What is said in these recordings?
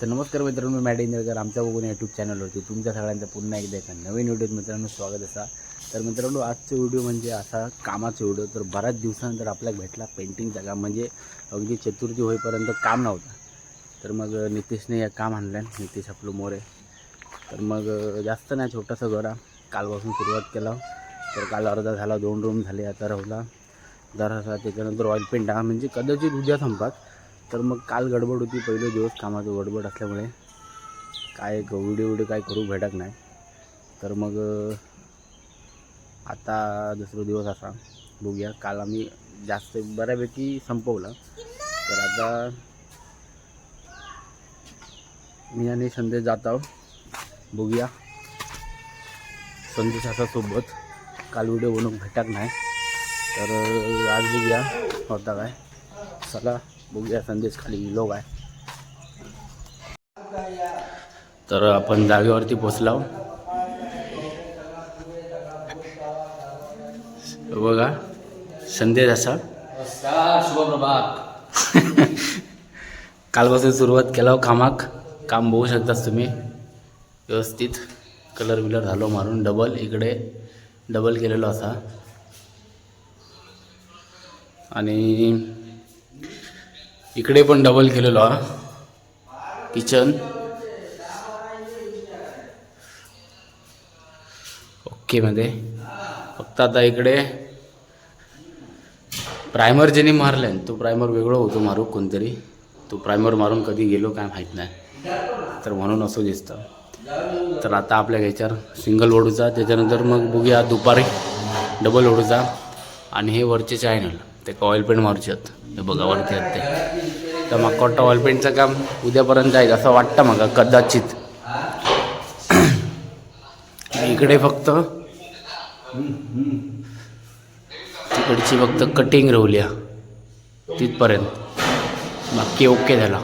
तर नमस्कार मित्रांनो, मी मॅड इंदळकर. आमच्या बघून यूट्यूब चॅनलवरती तुमच्या सगळ्यांचं पुन्हा एकदा एका नवीन व्हिडिओत मित्रांनो स्वागत असा. तर मित्रांनो, आजचा व्हिडिओ म्हणजे असा कामाचा व्हिडिओ. तर बऱ्याच दिवसानंतर आपल्याला भेटला पेंटिंगचा काम, म्हणजे अगदी चतुर्थी होईपर्यंत काम नव्हतं. तर मग नितेशने या काम आणलं, नितेश आपलं मोरे. तर मग जास्त नाही, छोटंसं घर आहे. कालपासून सुरुवात केला, तर काल अर्धा झाला, दोन रूम झाले, आता राहुला जरासा. त्याच्यानंतर ऑइल पेंट हा म्हणजे कदाचित उद्या संपात. तर मग काल गडबड होती, पहिले दिवस कामाचं गडबड असल्यामुळे काय व्हिडिओ व्हिडिओ काय करू भेटत नाही. तर मग आता दुसरा दिवस असा, बघूया. काल आम्ही जास्त बऱ्यापैकी संपवलं. तर आता मी आणि संदेश जात आहोत, बघूया. संदेश असा सोबत काल व्हिडिओ बनवून भेटत नाही, तर आज बघूया होता काय. चला बघूया संदेश खाली गेलो काय. तर आपण जागेवरती पोचलो. बघा संदेश असा. नमस्कार, शुभप्रभात. कालपासून सुरुवात केला हो कामाक. काम बघू शकतास तुम्ही व्यवस्थित. कलर बिलर झालो मारून, डबल इकडे डबल केलेलो असा आणि इकडे पण डबल केलेलो हा किचन. ओके मध्ये फक्त आता इकडे प्रायमर ज्यांनी मारलं तो प्रायमर वेगळं होतो मारू कोणतरी. तो प्रायमर मारून कधी गेलो काय माहीत नाही, तर म्हणून असं दिसतं. तर आता आपल्या घ्यायच्यावर सिंगल ओढूचा, त्याच्यानंतर मग बघूया दुपारी डबल ओढूचा. आणि हे वरचे चॅनल ते ऑइल पेंट मारूचे आहेत, हे बघा वरती आहेत ते. तर मग वाटतं ऑइल पेंटचं काम उद्यापर्यंत जाईल असं वाटतं मग कदाचित. इकडे फक्त तिकडची फक्त कटिंग रवल्या तिथपर्यंत, बाकी ओके झाला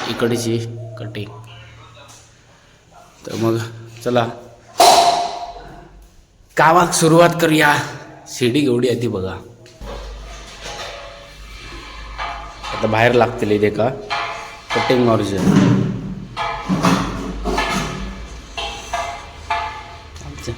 इकडची कटिंग. तर मग चला कामाक सुरुवात करूया. शिडी केवढी आहे ती बघा. आता बाहेर लागतील इथे का कटिंग मारूचे. आमचं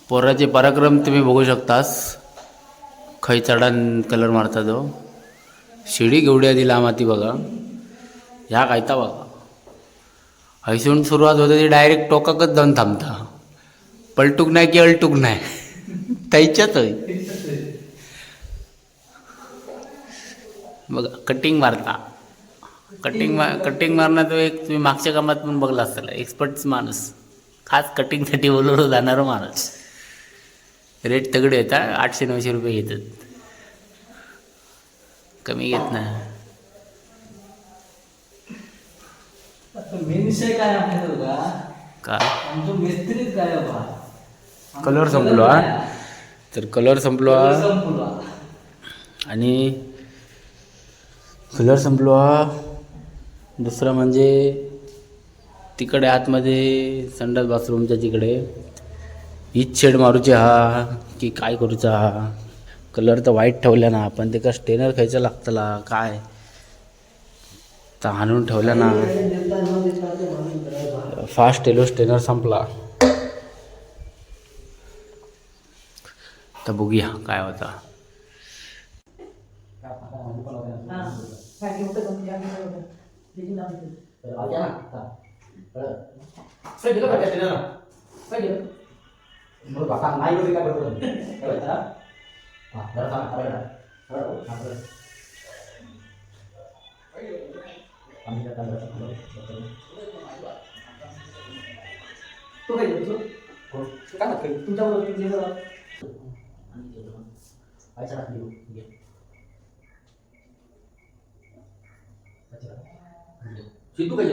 पोराचे पराक्रम तुम्ही बघू शकतास. खै चढान कलर मारता तो. शिडी केवढी आधी लांब आती बघा. ह्या कायता बघा, हैसून सुरुवात होते ती डायरेक्ट टोकाकच जाऊन थांबता. पलटूक नाही की अलटूक नाही, त्याच्याच होय. बघा कटिंग मारता. कटिंग मारणार तो एक तुम्ही मागच्या कामात पण बघला असेल, एक्सपर्ट माणूस, खास कटिंगसाठी बोलवलं जाणारा माणूस. रेट तगडे येतात, 800-900 रुपये घेतात, कमी घेत नाही. मेन विषय काय आहे माहिती आहे का? का? आमचं मिस्त्रीच काय बा. कलर संपलो हा, तर कलर संपलो हा. संपलो. आणि कलर संपलो हा. दुसरं म्हणजे तिकडे आतमध्ये संडास बाथरूमच्या तिकडे हीच शेड मारूची हा की काय करूचा हा. कलर तर वाईट ठेवला ना आपण, ते का स्टेनर खायचं लागतला काय, तर आणून ठेवलं ना. फास्ट एलो स्टेनर संपला. तर बघूया काय होता. तो काय घेतो? तुमच्याबरोबर तुमच्या. सिद्धू काय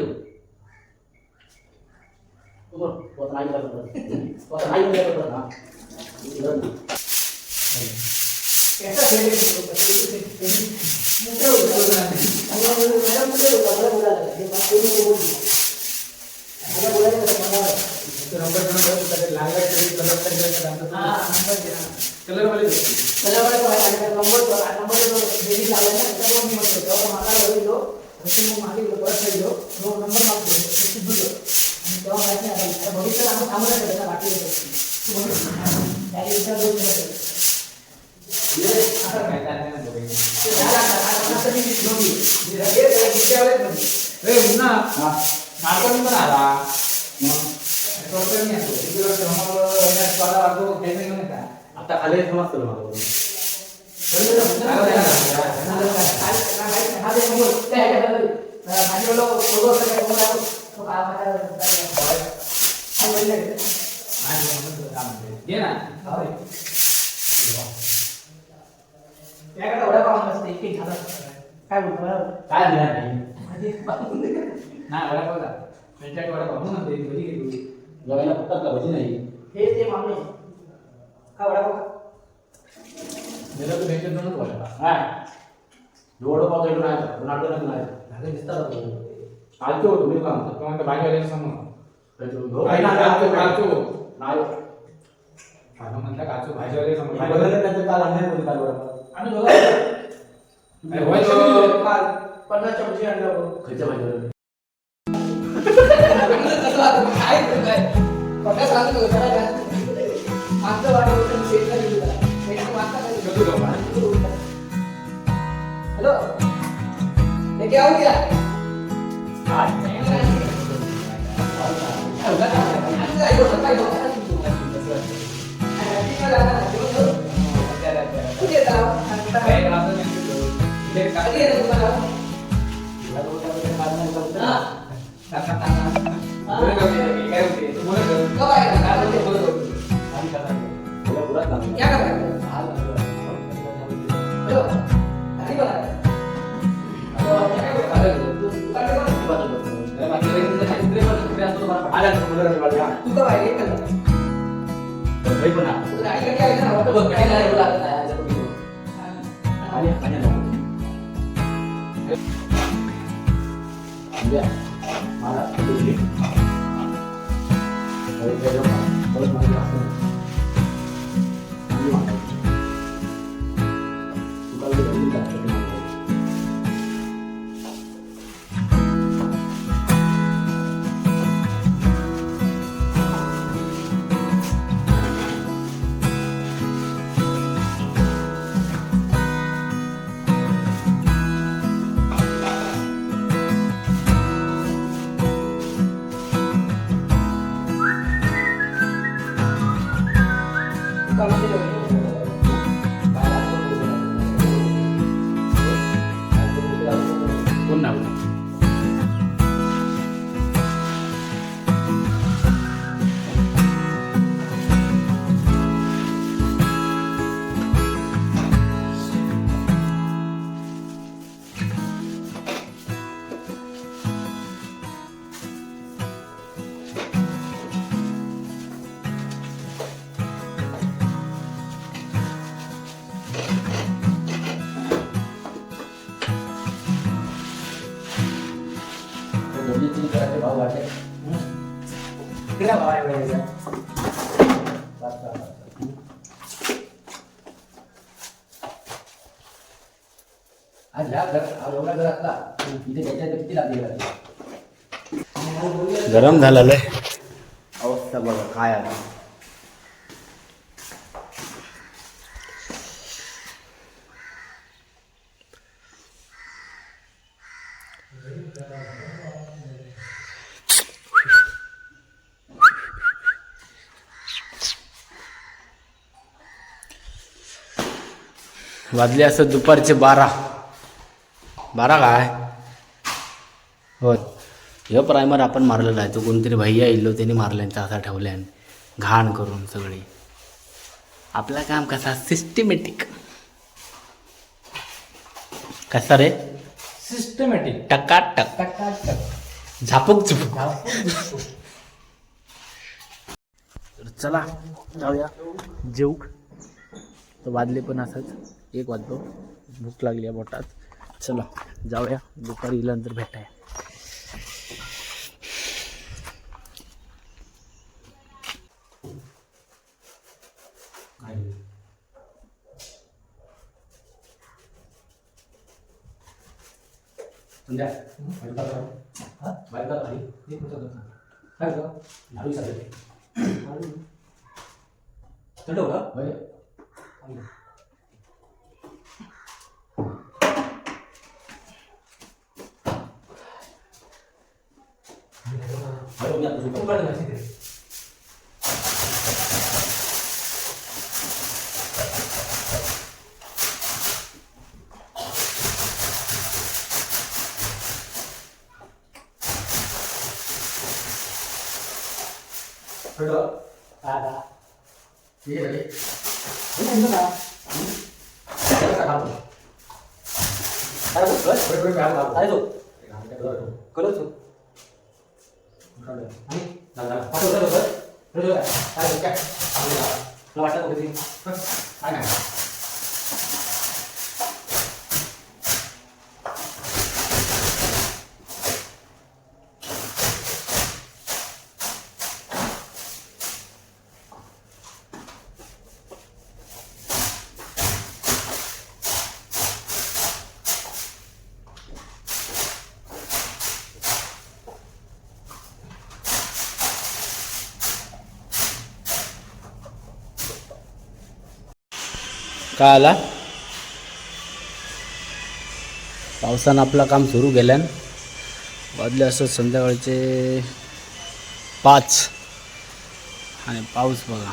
कलर वाले पण आला. आता खाली समजतं मला. घे ना. काय बोलतो बरोबर. काय झालं नाही? नाही, वडापाव जा. त्यांच्याकडे वडापाव म्हणून म्हणते, भजी घे तू. जेवायला फक्त का भजी नाही? हे ते मागणे का वडापाव खा. गेलं तर बँकेत जाऊनच वडापाव. काय वडापाव तर नाही, नाटक नाही. झालं दिसतात तो. आलतो तुम्ही का म्हणता? तो म्हणतो भाजीवाल्याच्या समोर. हो, काचो, काचो. नाही. काजू म्हटलं, काजू भाजीवाल्याच्या समोर. बघितलं त्यांचं काल आणलं नाही काल वडापाव. आम्ही दोघं अरे, होय तो. काल 50च्या भजी आणल्या भाऊ. खयच्या भाजीवर? काय काय 50 सांगतो तुला, काय काय. मागचं वाटत होतं, मी सेटला दिली त्याला. सेटला मागचा काय दिला? शोधू का? हॅलो, लेके आओ क्या? काय राहतं नाही तुझं. इथे का- बोलत होते, काय होते? बोलत होते. काय होते? बोलत होते. क्या कर रहा है? हेलो, गाड़ी बना रहा है। तू कब आएगी कल? तू गाड़ी लेके आएगी ना? दुकान से जाओ। कोण नाव? दोन्ही तीन करायचे भाव वाढले. किती भाव आहे एवढ्या ह्याचा? सात, सात, सात. आज ह्या घर आज एवढा घर असला इथे त्याच्या इथे किती लागली गरम झालेलं आहे अवस्था बघा काय आहे. वाजले असं दुपारचे 12 12 काय हो. ह्यो प्रायमर आपण मारलेला आहे, तो कोणतरी भैया इल्लो त्याने मारल्याचा असा ठेवल्यान घाण करून सगळी. आपला काम कसा सिस्टमॅटिक कसा रे? सिस्टमॅटिक. टकाटक. टकाटक. झापूक झुपूक. तर चला जाऊया जेऊक. तर वाजले पण असंच 1 वाजलो, भूक लागली आहे पोटात. चला जाऊया, दुपारी नंतर भेटाया. काय आला पावसानं आपलं काम सुरू केल्यान. वाजले असं संध्याकाळचे 5 आणि पाऊस बघा.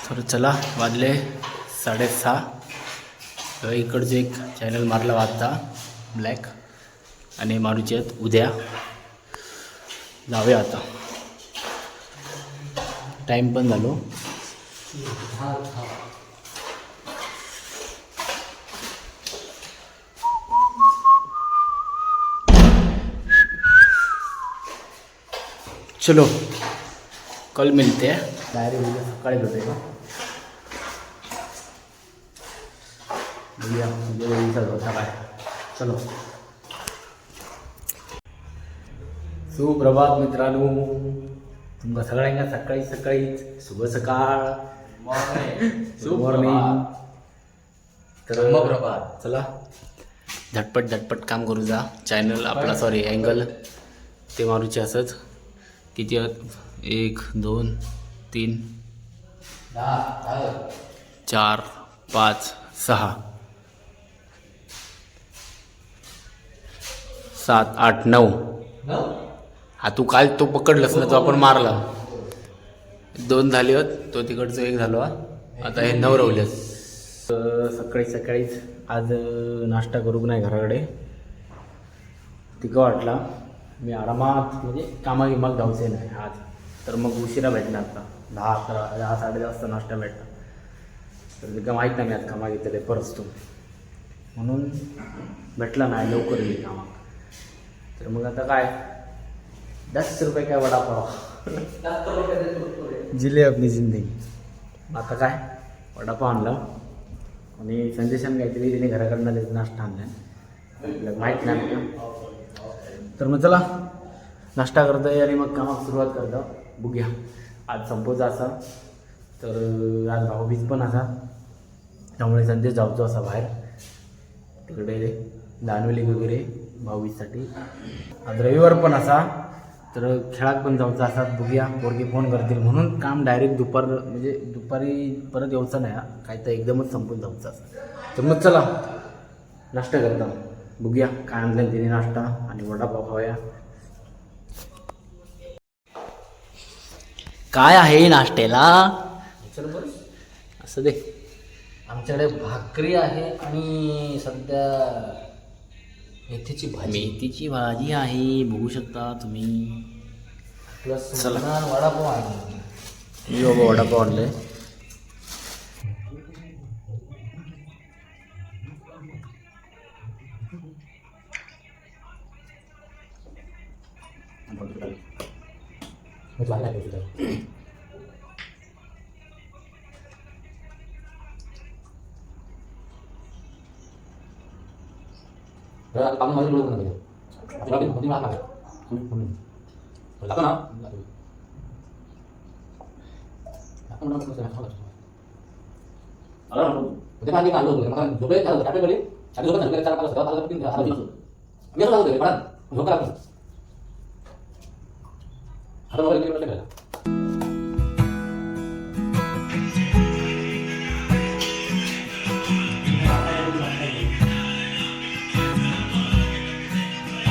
तर चला, वाजले 6:30. तर इकडचं एक चॅनल मारला आता ब्लॅक आणि मारूची आहेत उद्या. जाऊया आता, टाईम पण झालो. चलो, कल मिलते हैं. डायरेक्ट उद्या सकाळी भेटूया. बघूया उद्या दिवसात होता काय. चलो, सुप्रभात मित्रांनो. तुमका सगळ्यांना सकाळी सकाळीच शुभ सकाळ, मॉर्निंग. तर प्रभात. चला, झटपट झटपट काम करू जा. चॅनल आपला, सॉरी, अँगल ते मारूचे असंच. किती आहेत? 1 2 3 4 5 6 7 8 9. हा तू काल तो पकडलंस ना, तो आपण मारला. 2 झाले होत, तो तिकडचं एक झालो हा. आता हे 9 रवले. सकाळी सकाळीच आज नाश्ता करू नाही घराकडे तिकं वाटला. मी आरामात, म्हणजे कामा गिमाक जाऊचे नाही आज, तर मग उशिरा भेटणार आता 10 11, 10 10:30 वाजता नाश्ता भेटणार. तर तिका माहीत नाही मी आज कामा घेतले परत तू, म्हणून भेटला नाही लवकर येईल कामाक. तर मग आता काय, 10 रुपये काय वडापाव, जिले आपली जिंदगी. आता काय, वडापाव आणला आणि संदेशान काहीतरी तिने घराकडनं त्याचा नाश्ता आणला, आपल्याला माहीत नाही आपल्याला. तर मग चला, नाश्ता करतोय आणि मग कामाक सुरुवात करतो. बघूया आज संपवचा असा. तर आज भाऊबीज पण असा, त्यामुळे संदेश जाऊचो असा बाहेर तिकडे दानोली वगैरे भाऊबीजसाठी. आज रविवार पण असा, तर खेळात पण जाऊचा असा. बघूया, पोरगे फोन करतील म्हणून काम डायरेक्ट दुपार, म्हणजे दुपारी परत यायचं नाही हा. काय तर एकदमच संपून जाऊचं असं. तर मग चला, नाश्ता करता. बघूया काय आणलं तिने नाश्ता आणि वडापाव खाऊया. काय आहे नाश्त्याला? असं दे. आमच्याकडे भाकरी आहे आणि सध्या मेथीची भाजी. मेथीची भाजी आहे, बघू शकता तुम्ही. प्लस चला. वडापाव आहे. मी बाबा वडापाव आणले. लागतो ना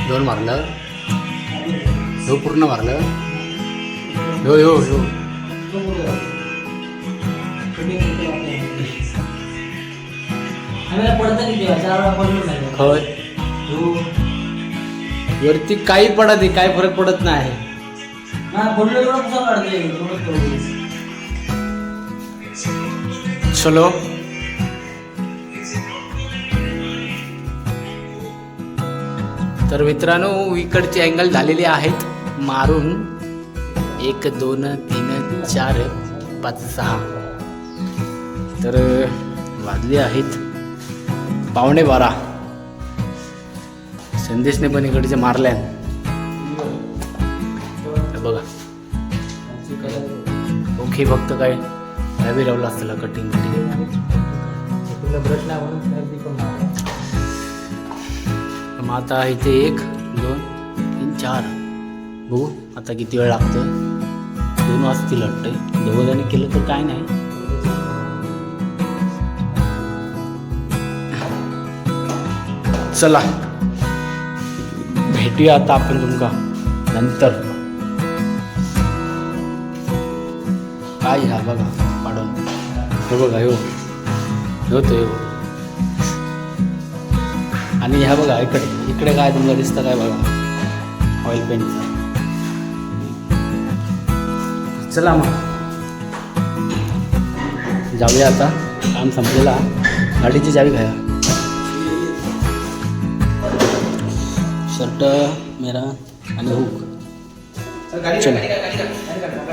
दोन मारलं, ह्यो पूर्ण मारलं, ह्यो ह्यो ह्यो. आम्हाला पडतं किती वेळा? चार वेळा पडलो नाही. खय हो. वरती काही पडत नाही, काय फरक पडत नाही. हा, पडलो एवढं कसं काढतोय? एवढंच पडलो. चलो, तर मित्रांनो, इकडचे अँगल झालेले आहेत मारून. 1 2 3 4 5 6. तर वाजले आहेत 11:45. संदेशने पण इकडचे मारल्या. तर बघा, ओके, फक्त काय हॅवी लावला असतं कटिंग कटिंग. तुला ब्रश नाही म्हणून नाही पण मारला. मग आता इथे 1 2 3 4, बघू आता किती वेळ लागतोय. 2 वाजतील वाटतंय. दोघं जण केलं तर काय नाही. चला, भेटूया आता आपण तुमका नंतर. काय ह्या बघा पाडून, हे बघा, ह्यो ह्यो तो ह्यो. आणि ह्या बघा इकडे, इकडे काय तुम्हाला दिसतं काय बघा, ऑइल पेंटचा. चला मग जाऊया आता, काम संपलेला. गाडीची चावी घ्या. शर्ट मेरा आणि हुक. चला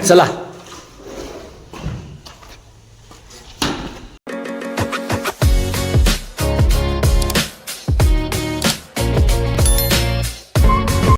चला.